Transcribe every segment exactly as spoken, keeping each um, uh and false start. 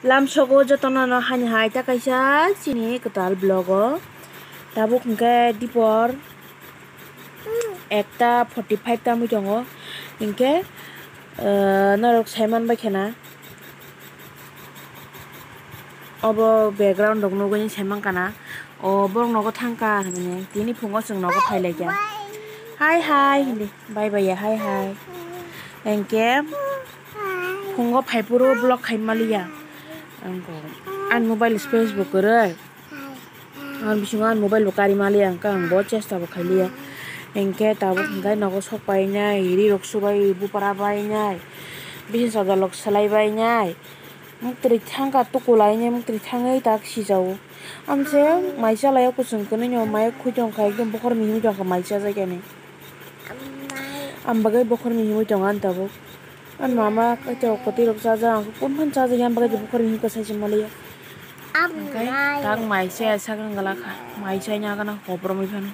Lamsogo jotono no hani hai ta kaisa chini kwtal vlog o. Tabuk hwnkhe dipor ekta forty five tamwi tongo. Hinkhe, eh, norok saiman bai khena. Obo background rok nugwi saiman kana. O borok nogo thangkha hinwi tini phungo chwng nogo phailaikha. Hai hai hindi. Bye bye ya, hai hai. Hinkhe phungo phaiphuru vlog khai maliya. Ang mobile space bo kwrwi. Ang bisingo ang mobile bo kari maliya, ang bo chesta bo khailiya. Hinkhe tabuk hinkhe nogo sok painai, ri rok subai, bupra bainai, bisin sajal rok swlai bainai. Muktri thangkha tukulainai, muktri thangwi tak sijao. Amse mai chalai o kuchung kwnwi no mai khoi tongkha, ekdom bokhor mihim tongkha mai chajakya ni. Ang bagwi bokhor mihimwi tongo ani tabuk. Ani mama kaitor kwtwi rok chajak, ang khe kunphano chajak ya, ang bagwi bokhor mihim kwsai se maliya. Hinkhe tak mai se sak wng glak kha, mai se nya gana hoprom wi phano.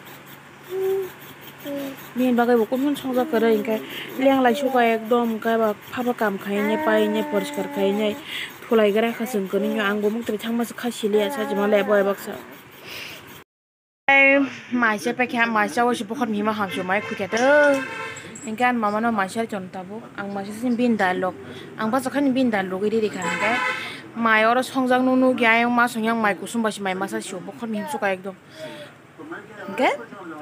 Bini bagwi bo kunphano songjak kwrwi hinkhe lenglai sukha ekdom, hinkhe ba phapha kam khainai painai poriskar khainai thulai gra kha chwng kwnwi, ang bo muktwi thangma se kha siliya sajima le bo baksa. Maisa paikha, maisa o se bokhor mihima hamsuk mai khukya tei. Hinkhe ani mama no maisa chon tabuk. Ang maisa sini bini dal lok. Ang bachakhani bini dal logwi riri kha hinkhe. Mai oro songjak nung nukya ayang ma songyang mai kusum bai se mai masa sio bokhor mihim sukha ekdom. Hinkhe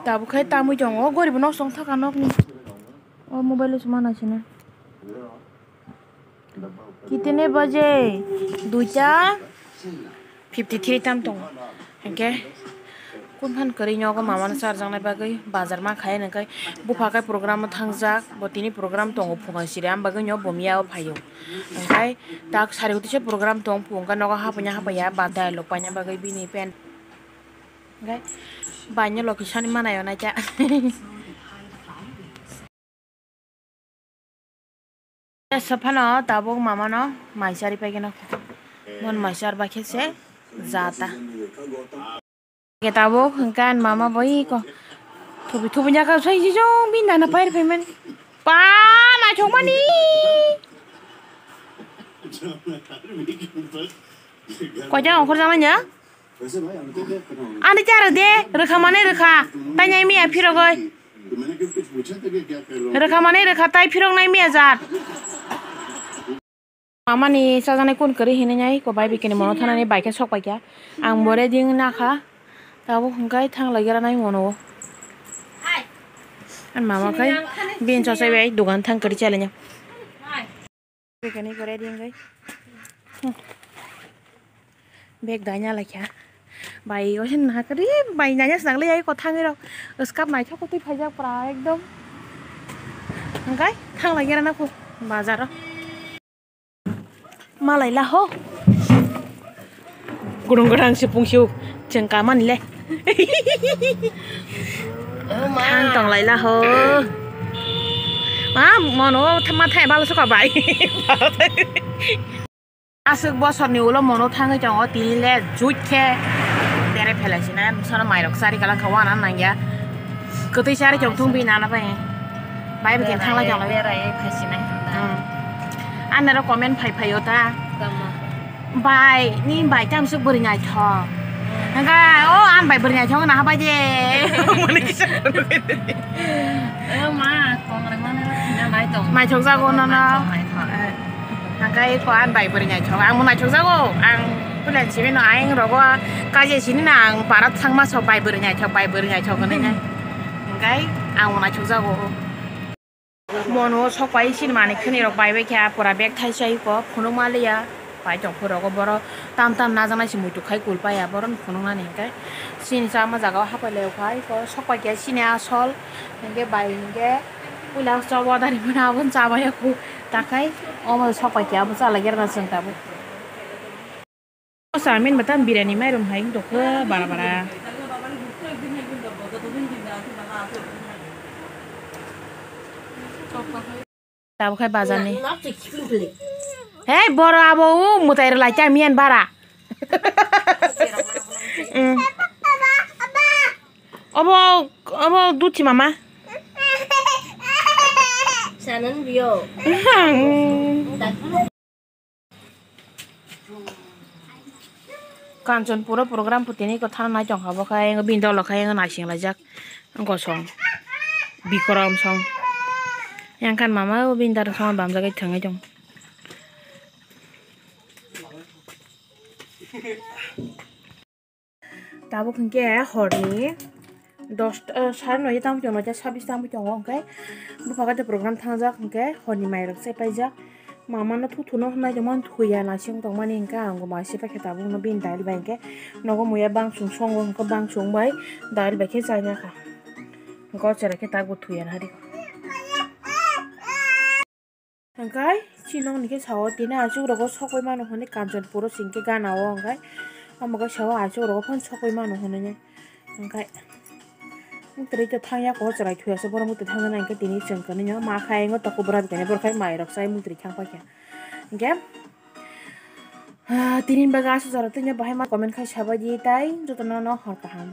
tabuk khai tamwi tongo. O goribo nok song thaka nokni. O mobile o se ma naisina. Kitne baje? Duita fifty three tam tongo. Hinkhe kunphan kwrwi nogo mamano charjaknai bagwi bazar ma khai nangkhe bupha khe program o thangjak, bo tini program tongo phunga siri, am bagwi no bomya o phaio. Hinkhe tak sari hwtwi se program tong phunga nogo haphaina haphaiya ba dialogue paina bagwi bini pen. Hinkhe baino location manai o naikha. Sophano tabuk mamano maisari paikhe no. Mon maisar bai khe se jata. Ke tabuk hwnkhe ani mama bai ko thubi thubi nya kha sai jong bini nana pair phaimani. Pa naithokmani. Koita ongkhor jama nya? Ani chara de, rwkha mane rwkha. Tai nai miya phirogoi. Rwkha mane rwkha tai phirok nai miya jat. Mamani chajaknai kun kwrwi hinwi nai ko bai bikini mono thanani bai khe sok paikha. Ang bo ready wngna kha. Tabuk hwnkhe thang lai gra nai mono. Ani mama khai bini chosai bai dogan thang kwrwi chalaina. Bikini ko ready wngwi. Bag daina laikha. Bai, o hin na kari, bai, nanya snang le, ai, ko thangwi rok. Skap naithok kotwi phaijak pra, ekdom. Hwnkhe, thang lai gra na kho, bazar o. Malai la ho. Gurung gurang si pung siu, cheng ka man le. Thang tong lai la ho. Ma, mono, ma thai bal suka bai. Aswk bosorni ulo mono thangwi tongo, tini le juit khe berai phelai sinai, bwsano mairok chari kala kha wana nangya. Kwtwi chari chong thung bini nana bai. Bai bwkhe thang lai chong lai. Berai phai sinai hwnda. Hmm. Anero comment phai phaio ta. Tamo. Bai, ni bai tamswk bwrwi naithok. Hwnkhe, o, an bai bwrwi naithok wngna habai de. Mani kisa. O ma, kongrai mano, na nai tong. Naithok jago nono. Naithok, naithok. Hwnkhe ko an bai bwrwi naithok, ang bo naithok jago, ang puila simi no ayang rogo kaje sini na ang parat thangma sok bai bwrwi naithok, bai bwrwi naithok hwnwi nai. Hwnkhe ang bo naithok jago. Mono sok pai sini manwi khini rok bai bai kha pura bag thaisa iko phunuk ma liya pai tong phuru rogo boro tam tam najaknai se muitu khai kul paiya boro no phunuk nani hwnkhe sini chama jaga o hapai lai kha iko sok pai kha sini asol hwnkhe bai hwnkhe. Puila chop order rimani aboni chabai ya khu. Takhai omo sok pai khe abo chalai gerna chwng tabuk. O chowmin bwtang birani mairum hai wng tongkha bara bara. Tabuk khai bazar ni. Hei boro abo o mwtai rwlai ta miyan bara. Mm. Obo, obo duchi mama. Kanchanpuro program pho tini kwthang nai tongkha, bo khe bini dolo khe naising laijak gosong bikrom song. Yang khan mama o bini dara song bamjagwi thangwi tong. Tabuk hinkhe horni dosta, eh, sare noita tamo tongo, noita sabis tamo tongo, hinkhe bupha khe program thangjak, hinkhe horni mairok se paijak. Mama no thuthu no hwnwi tongmani, thuya naising tongmani, hinkhe ang bo ma se paikha tabuk no bini dal bai, hinkhe nogo muya bangsong songo, hinkhe bangsong bai dal bai khe chaina kha, hinkhe o chwrai khe tabuk thuya nari. Hwnkhe chini nokni khe sao tini aswk rogo sokwi mano hwnwi Kanchanpuro chwng khe gana o hwnkhe omo khe sao aswk rogo phano sokwi mano hwnwi hwnkhe mwtwrwi to thangya kok chwrai thuya se borok mwtwrwi thangya nai hwnkhe tini chwng kwnwi ma khaingo tokobora bwkhainwi borok khai mairok chai mwtwrwi thang paikha hwnkhe ah tini bagwi aswk jora tini bahai ma comment khai sabaidi tai jotono no hor kaham.